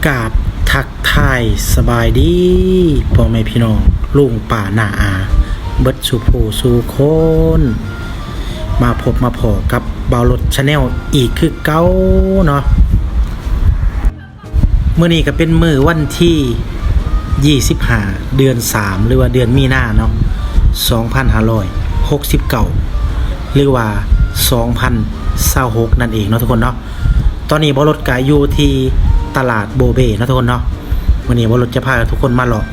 ກາບທັກທາຍສະບາຍດີພໍ່ແມ່ພີ່ນ້ອງ ລຸງປ້ານ້າອາ ເບິດສູ່ຜູ້ສູ່ຄົນ ມາພົບມາພໍ້ກັບບ່າວລົດ Channel ອີກຄືເກົ່າເນາະ. ມື້ນີ້ກໍເປັນມື້ວັນທີຊາວຫ້າ ເດືອນສາມ ຫຼືວ່າເດືອນມີນາເນາະ ສອງພັນຫ້າຮ້ອຍຫົກສິບເກົ້າ ຫຼືວ່າສອງພັນຊາວຫົກ ນັ້ນເອງເນາະທຸກຄົນເນາະ. ຕອນນີ້ບ່າວລົດກະຢູ່ທີ່ຕະຫຼາດໂບເບເນາະທຸກຄົນເນາະ. ມື້ນີ້ບ່າວລົດຈະພາທຸກຄົນມາເລາະ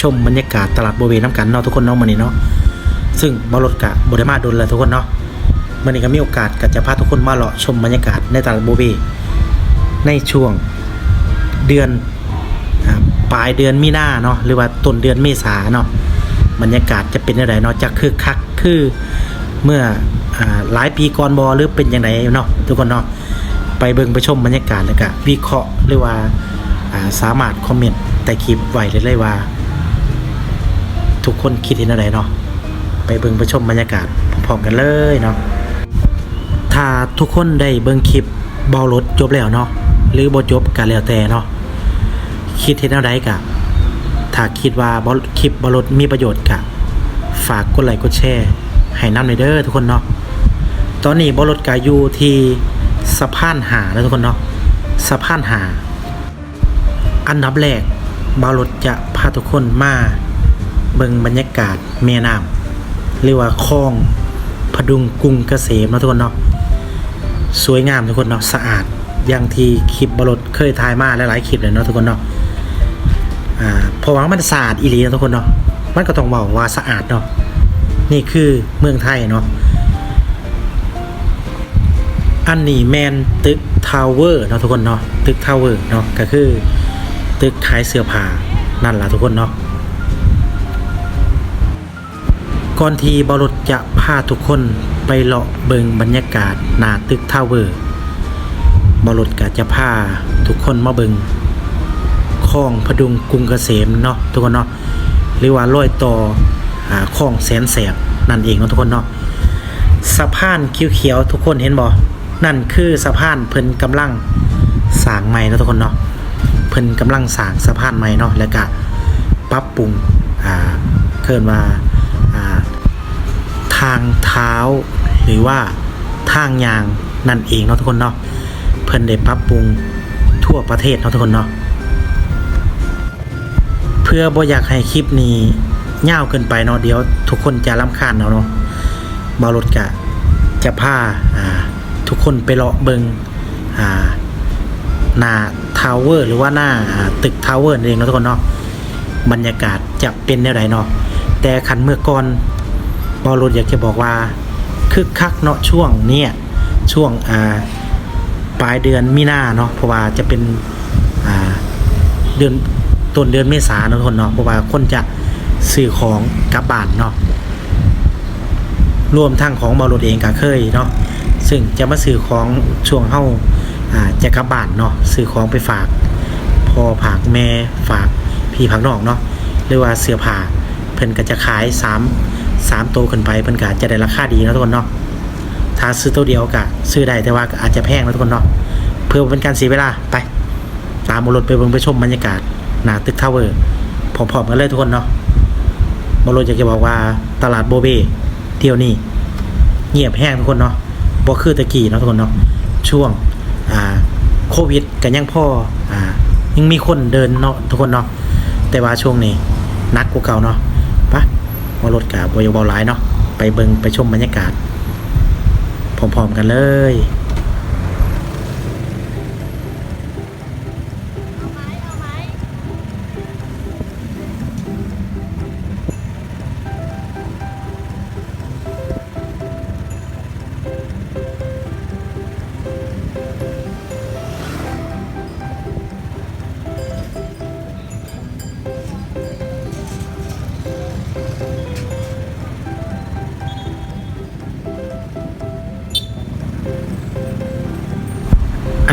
ຊົມບັນຍາກາດຕະຫຼາດໂບເບນຳກັນເນາະທຸກຄົນເນາະ ມື້ນີ້ເນາະ. ຊຶ່ງບ່າວລົດກະບໍ່ໄດ້ມາດົນແລ້ວທຸກຄົນເນາະ. ມື້ນີ້ກໍມີໂອກາດກໍຈະພາທຸກຄົນມາເລາະຊົມບັນຍາກາດໃນຕະຫຼາດໂບເບ ໃນຊ່ວງເດືອນ ອາ ປາຍເດືອນມີນາເນາະ ຫຼືວ່າຕົ້ນເດືອນເມສາເນາະ. ບັນຍາກາດຈະເປັນແນວໃດເນາະ ຈະຄຶກຄັກຄືເມື່ອ ອາ ຫຼາຍປີກ່ອນບໍ່ ຫຼືເປັນຈັ່ງໃດເນາະທຸກຄົນເນາະ. ໄປເບິ່ງໄປຊົມບັນຍາກາດ ແລ້ວກະວິເຄາະ ຫຼືວ່າ ອາ ສາມາດຄອມເມັນໃຕ້ຄລິບໄວ້ໄດ້ເລີຍວ່າ ທຸກຄົນຄິດເຫັນແນວໃດເນາະ. ໄປເບິ່ງໄປຊົມບັນຍາກາດພ້ອມໆກັນເລີຍເນາະ. ຖ້າທຸກຄົນໄດ້ເບິ່ງຄລິບບ່າວລົດຈົບແລ້ວເນາະ ຫຼືບໍ່ຈົບກະແລ້ວແຕ່ເນາະ ຄິດເຫັນແນວໃດກະ ຖ້າຄິດວ່າ ຄລິບບ່າວລົດມີປະໂຫຍດກະ ຝາກກົດໄລກົດແຊໃຫ້ນຳແດ່ເດີທຸກຄົນເນາະ. ຕອນນີ້ບ່າວລົດກະຢູ່ທີ່ສະພານຫ້າແລ້ວທຸກຄົນເນາະ ສະພານຫ້າ. ອັນດັບແລກ ບ່າວລົດຈະພາທຸກຄົນມາເບິ່ງບັນຍາກາດແມ່ນ້ຳ ຫຼືວ່າຄອງພະດຸງກຸງກະເສມເນາະທຸກຄົນເນາະ. ສວຍງາມທຸກຄົນເນາະ ສະອາດ ຢ່າງທີ່ຄລິບບ່າວລົດເຄີຍຖ່າຍມາຫຼາຍໆຄລິບແລ້ວເນາະທຸກຄົນເນາະ. ອາ ເພາະວ່າມັນສະອາດອີ່ຫຼີເນາະທຸກຄົນເນາະ ມັນກໍຕ້ອງເວົ້າວ່າສະອາດເນາະ. ນີ້ຄືເມືອງໄທເນາະ. ອັນນີ້ແມ່ນຕຶກທາວເວີເນາະທຸກຄົນເນາະ ຕຶກທາວເວີເນາະ ກໍຄືຕຶກຂາຍເສື້ອຜ້ານັ້ນລະທຸກຄົນເນາະ. ກ່ອນທີ່ບ່າວລົດຈະພາທຸກຄົນໄປເລາະເບິ່ງບັນຍາກາດໜ້າຕຶກທາວເວີ ບ່າວລົດກໍຈະພາທຸກຄົນມາເບິ່ງຄອງພະດຸງກຸງກະເສມເນາະທຸກຄົນເນາະ ຫຼືວ່າລອຍຕໍ່ ອາ ຄອງແສນແສບນັ້ນເອງເນາະທຸກຄົນເນາະ. ສະພານຂຽວໆ ທຸກຄົນເຫັນບໍ່? ນັ້ນຄືສະພານເພິ່ນກຳລັງສ້າງໃໝ່ເນາະທຸກຄົນເນາະ. ເພິ່ນກຳລັງສ້າງສະພານໃໝ່ເນາະ ແລ້ວກະປັບປຸງ ອາ ເອີ້ນວ່າ ອາ ທາງເທົ້າ ຫຼືວ່າທາງຍ່າງນັ້ນເອງເນາະທຸກຄົນເນາະ. ເພິ່ນໄດ້ປັບປຸງທົ່ວປະເທດເນາະທຸກຄົນເນາະ. ເພື່ອບໍ່ຢາກໃຫ້ຄລິບນີ້ຍາວເກີນໄປເນາະ ດຽວທຸກຄົນຈະລຳຄານເອົາເນາະ. ບ່າວລົດກະຈະພາ ອາ ທຸກຄົນໄປເລາະເບິ່ງ ອາ ໜ້າທາວເວີ ຫຼືວ່າໜ້າ ອາ ຕຶກທາວເວີນັ້ນເອງເນາະທຸກຄົນເນາະ. ບັນຍາກາດຈະເປັນແນວໃດເນາະ. ແຕ່ຄັນເມື່ອກ່ອນ ບ່າວລົດຢາກຈະບອກວ່າຄຶກຄັກເນາະ ຊ່ວງເນີ້ຍ ຊ່ວງ ອາ ປາຍເດືອນມີນາເນາະ ເພາະວ່າຈະເປັນ ອາ ເດືອນ ຕົ້ນເດືອນເມສາເນາະທຸກຄົນເນາະ ເພາະວ່າຄົນຈະຊື້ຂອງກັບບ້ານເນາະ. ລວມທັງຂອງບ່າວລົດເອງກໍເຄີຍເນາະ ຊຶ່ງຈະມາຊື້ຂອງຊ່ວງເຮົາ ອາ ຈະກັບບ້ານເນາະ ຊື້ຂອງໄປຝາກພໍ່ຝາກແມ່ ຝາກພີ່ຝາກນ້ອງເນາະ ຫຼືວ່າເສື້ອຜ້າ ເພິ່ນກໍຈະຂາຍສາມ ສາມໂຕຂຶ້ນໄປ ເພິ່ນກໍຈະໄດ້ລາຄາດີເນາະທຸກຄົນເນາະ. ຖ້າຊື້ໂຕດຽວກໍຊື້ໄດ້ ແຕ່ວ່າກໍອາດຈະແພງເນາະທຸກຄົນເນາະ. ເພື່ອບໍ່ເປັນການເສຍເວລາ ໄປ ຕາມບ່າວລົດໄປເບິ່ງໄປຊົມບັນຍາກາດໜ້າຕຶກທາວເວີພ້ອມໆກັນເລີຍທຸກຄົນເນາະ. ບ່າວລົດຢາກຈະບອກວ່າຕະຫຼາດໂບເບດຽວນີ້ງຽບແຮງທຸກຄົນເນາະ ບໍ່ຄືແຕ່ກີ້ເນາະທຸກຄົນເນາະ. ຊ່ວງ ອາ ໂຄວິດກໍຍັງພໍ ອາ ຍັງມີຄົນເດີນເນາະທຸກຄົນເນາະ ແຕ່ວ່າຊ່ວງນີ້ໜັກກວ່າເກົ່າເນາະ. ປະ ບ່າວລົດກໍບໍ່ຢາກເວົ້າຫຼາຍເນາະ ໄປເບິ່ງໄປຊົມບັນຍາກາດພ້ອມໆກັນເລີຍ.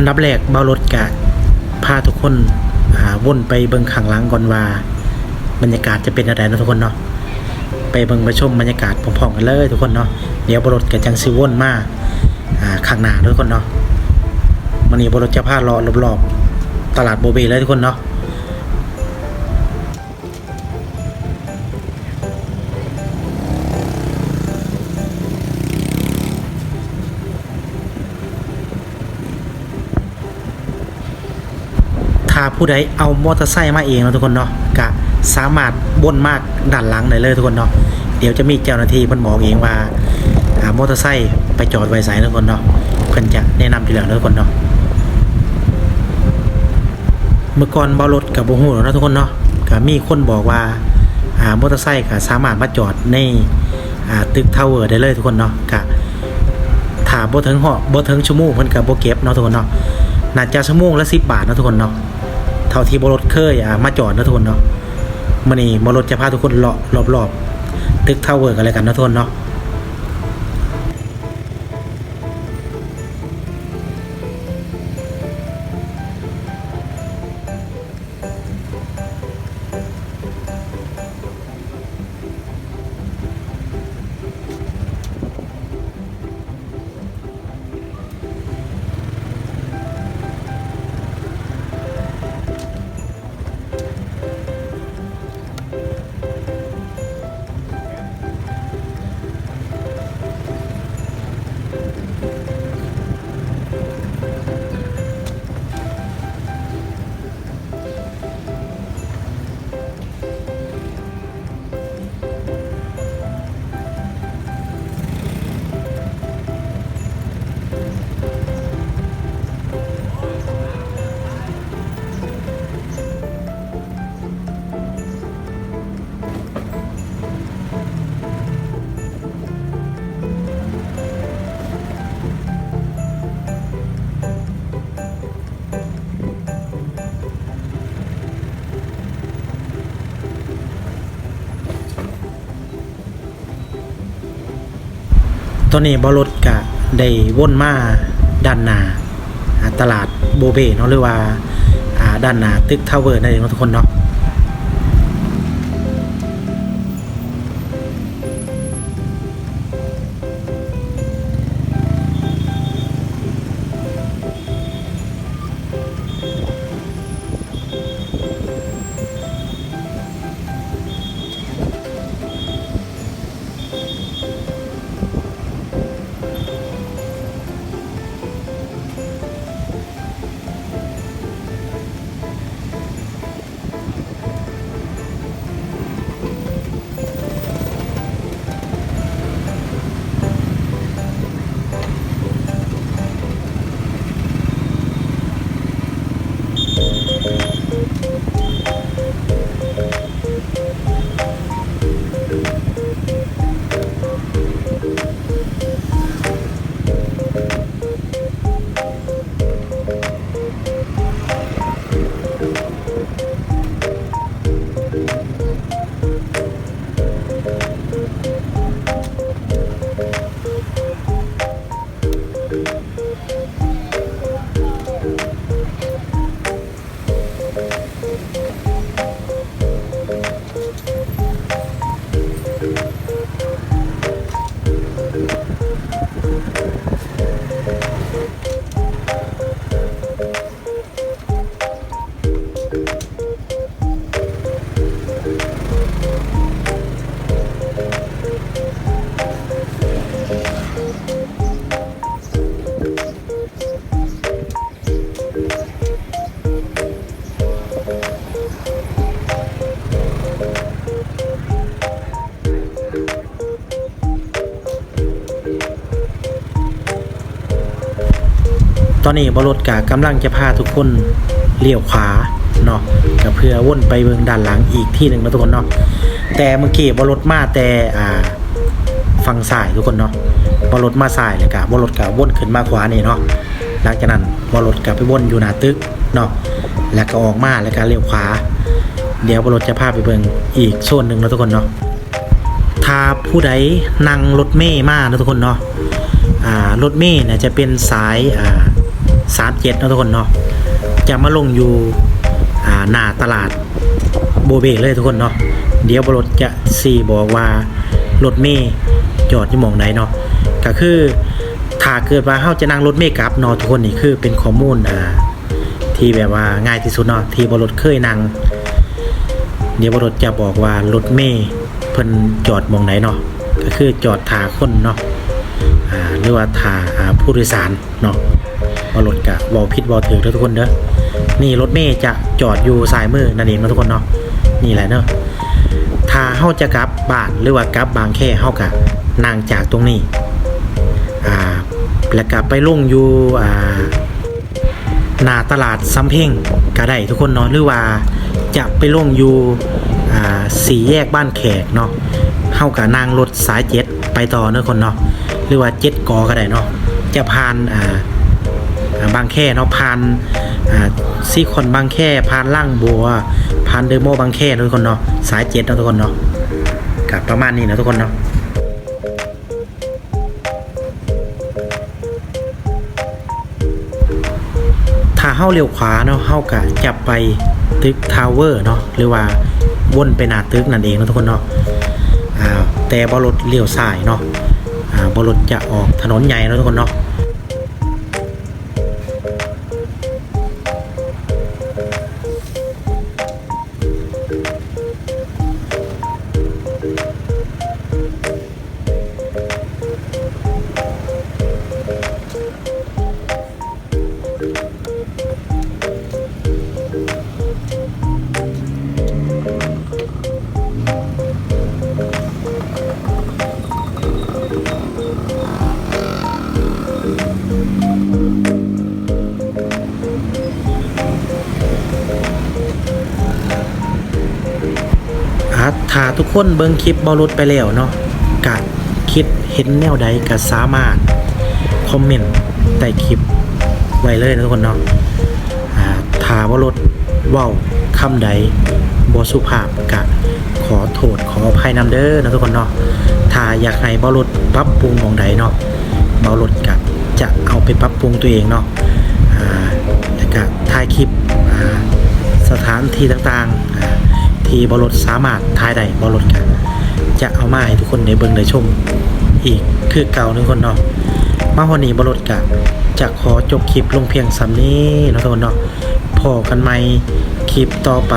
ອັນດັບແລກ ບ່າວລົດກະພາທຸກຄົນ ອາ ວົນໄປເບິ່ງຂ້າງຫຼັງກ່ອນວ່າບັນຍາກາດຈະເປັນແນວໃດເນາະທຸກຄົນເນາະ. ໄປເບິ່ງໄປຊົມບັນຍາກາດພ້ອມໆກັນເລີຍທຸກຄົນເນາະ. ດຽວບ່າວລົດກະຈັ່ງຊິວົນມາ ອາ ຂ້າງໜ້າເດີທຸກຄົນເນາະ. ມື້ນີ້ບ່າວລົດຈະພາເລາະລອບໆ ຕະຫຼາດໂບເບເລີຍທຸກຄົນເນາະ. ຖ້າຜູ້ໃດເອົາມໍເຕີໄຊມາເອງເນາະທຸກຄົນເນາະ ກະສາມາດວົນມາດ້ານຫຼັງໄດ້ເລີຍທຸກຄົນເນາະ. ດຽວຈະມີເຈົ້າໜ້າທີ່ເພິ່ນບອກເອງວ່າ ອາ ມໍເຕີໄຊໄປຈອດໄວ້ໃສເນາະທຸກຄົນເນາະ, ເພິ່ນຈະແນະນຳຢູ່ແລ້ວເນາະທຸກຄົນເນາະ. ເມື່ອກ່ອນເບົາລົດກະບໍ່ຮູ້ດອກເນາະທຸກຄົນເນາະ, ກະມີຄົນບອກວ່າ ອາ ມໍເຕີໄຊກະສາມາດມາຈອດໃນ ອາ ຕຶກທາວເວີໄດ້ເລີຍທຸກຄົນເນາະ. ກະຖ້າບໍ່ເຖິງຮອບ ບໍ່ເຖິງຊົ່ວໂມງເພິ່ນກະບໍ່ເກັບເນາະທຸກຄົນເນາະ. ໜ້າຈະຊົ່ວໂມງລະສິບບາດເນາະທຸກຄົນເນາະ, ເທົ່າທີ່ເບົາລົດເຄີຍ ອາ ມາຈອດເນາະທຸກຄົນເນາະ. ມື້ນີ້ເບົາລົດຈະພາທຸກຄົນເລາະລອບໆຕຶກທາວເວີກັນແລ້ວກັນເນາະທຸກຄົນເນາະ. ຕອນນີ້ເບົາລົດກະໄດ້ວົນມາດ້ານໜ້າ ອາ ຕະຫຼາດໂບເບເນາະ ຫຼືວ່າ ອາ ດ້ານໜ້າຕຶກທາວເວີນັ້ນເອງເນາະທຸກຄົນເນາະ. ຕອນນີ້ເບົາລົດກະກຳລັງຈະພາທຸກຄົນລ້ຽວຂວາເນາະ ກະເພື່ອວົນໄປເບິ່ງດ້ານຫຼັງອີກທີໜຶ່ງເນາະທຸກຄົນເນາະ. ແຕ່ເມື່ອກີ້ເບົາລົດມາແຕ່ ອ່າ ຝັ່ງຊ້າຍທຸກຄົນເນາະ, ເບົາລົດມາຊ້າຍ ແລ້ວກະເບົາລົດກະວົນຂຶ້ນມາຂວານີ້ເນາະ. ຫຼັງຈາກນັ້ນເບົາລົດກະໄປວົນຢູ່ໜ້າຕຶກເນາະ ແລ້ວກະອອກມາ ແລ້ວກະລ້ຽວຂວາ. ດຽວເບົາລົດຈະພາໄປເບິ່ງອີກໂຊນໜຶ່ງເນາະທຸກຄົນເນາະ. ຖ້າຜູ້ໃດນັ່ງລົດເມມາເນາະທຸກຄົນເນາະ, ອ່າ ລົດເມນະຈະເປັນສາຍ ອ່າ ສາມເຈັດເນາະທຸກຄົນເນາະ, ຈະມາລົງຢູ່ ອ່າ ໜ້າຕະຫຼາດໂບເບເລີຍທຸກຄົນເນາະ. ດຽວເບົາລົດຈະຊີ້ບອກວ່າລົດເມຈອດຢູ່ໝ່ອງໃດເນາະ. ກະຄືຖ້າເກີດວ່າເຮົາຈະນັ່ງລົດເມກັບເນາະທຸກຄົນ, ນີ້ຄືເປັນຂໍ້ມູນ ອ່າ ທີ່ແບບວ່າງ່າຍທີ່ສຸດເນາະ ທີ່ບໍ່ລົດເຄີຍນັ່ງ. ດຽວບໍ່ລົດຈະບອກວ່າລົດເມເພິ່ນຈອດໝ່ອງໃດເນາະ ກໍຄືຈອດຖ້າຄົນເນາະ ອ່າ ຫຼືວ່າຖ້າ ອ່າ ຜູ້ໂດຍສານເນາະ. ບໍ່ລົດກະເວົ້າຜິດເວົ້າຖືກເດີທຸກຄົນເດີ. ນີ້ລົດເມຈະຈອດຢູ່ຊ້າຍມືນັ້ນເອງເນາະທຸກຄົນເນາະ. ນີ້ແຫຼະເນາະ ຖ້າເຮົາຈະກັບບ້ານ ຫຼືວ່າກັບບາງແຄ ເຮົາກະນັ່ງຈາກຕົງນີ້ ອ່າ ແລ້ວກະໄປລົງຢູ່ ອ່າ ໜ້າຕະຫຼາດສຳເພັງກະໄດ້ທຸກຄົນເນາະ ຫຼືວ່າຈະໄປລົງຢູ່ ອ່າ ສີ່ແຍກບ້ານແຂກເນາະ. ເຮົາກະນັ່ງລົດສາຍເຈັດ ໄປຕໍ່ເນາະທຸກຄົນເນາະ ຫຼືວ່າເຈັດກໍກໍໄດ້ເນາະ. ຈະຜ່ານ ອ່າ ອ່າ ບາງແຄເນາະ ຜ່ານ ອ່າ ຊີຄອນບາງແຄ ຜ່ານລາງບົວ ຜ່ານເດີມໍບາງແຄເນາະທຸກຄົນເນາະ. ສາຍເຈັດເນາະທຸກຄົນເນາະ. ກະປະມານນີ້ເນາະທຸກຄົນເນາະ. ຖ້າເຮົາລ້ຽວຂວາເນາະ ເຮົາກະຈະໄປຕຶກທາວເວີເນາະ ຫຼືວ່າວົນໄປໜ້າຕຶກນັ້ນເອງເນາະທຸກຄົນເນາະ. ອ່າ ແຕ່ບໍ່ລົດລ້ຽວຊ້າຍເນາະ ອ່າ ບໍ່ລົດຈະອອກຖະໜົນໃຫຍ່ເນາະທຸກຄົນເນາະ. ອ່າ ຖ້າທຸກຄົນເບິ່ງຄລິບເບົາລົດໄປແລ້ວເນາະ ກະຄິດເຫັນແນວໃດກະສາມາດຄອມເມັນໃຕ້ຄລິບໄວ້ເລີຍເນາະທຸກຄົນເນາະ. ອ່າ ຖ້າເບົາລົດເວົ້າຄຳໃດບໍ່ສຸພາບ ກະຂໍໂທດຂໍອະໄພນຳເດີເນາະທຸກຄົນເນາະ. ຖ້າຢາກໃຫ້ເບົາລົດປັບປຸງໝ່ອງໃດເນາະ ເບົາລົດກະຈະເອົາໄປປັບປຸງຕົວເອງເນາະ. ອ່າ ແລ້ວກະຖ່າຍຄລິບ ອ່າ ສະຖານທີ່ຕ່າງໆ ອ່າ ທີ່ເບົາລົດສາມາດຖ່າຍໄດ້ ເບົາລົດກະຈະເອົາມາໃຫ້ທຸກຄົນໄດ້ເບິ່ງໄດ້ຊົມອີກຄືເກົ່າເນາະທຸກຄົນເນາະ. ມາຮອດນີ້ເບົາລົດກະຈະຂໍຈົບຄລິບລົງພຽງສ່ຳນີ້ເນາະທຸກຄົນເນເນາະ. ພໍ້ກັນໃໝ່ຄລິບຕໍ່ໄປ.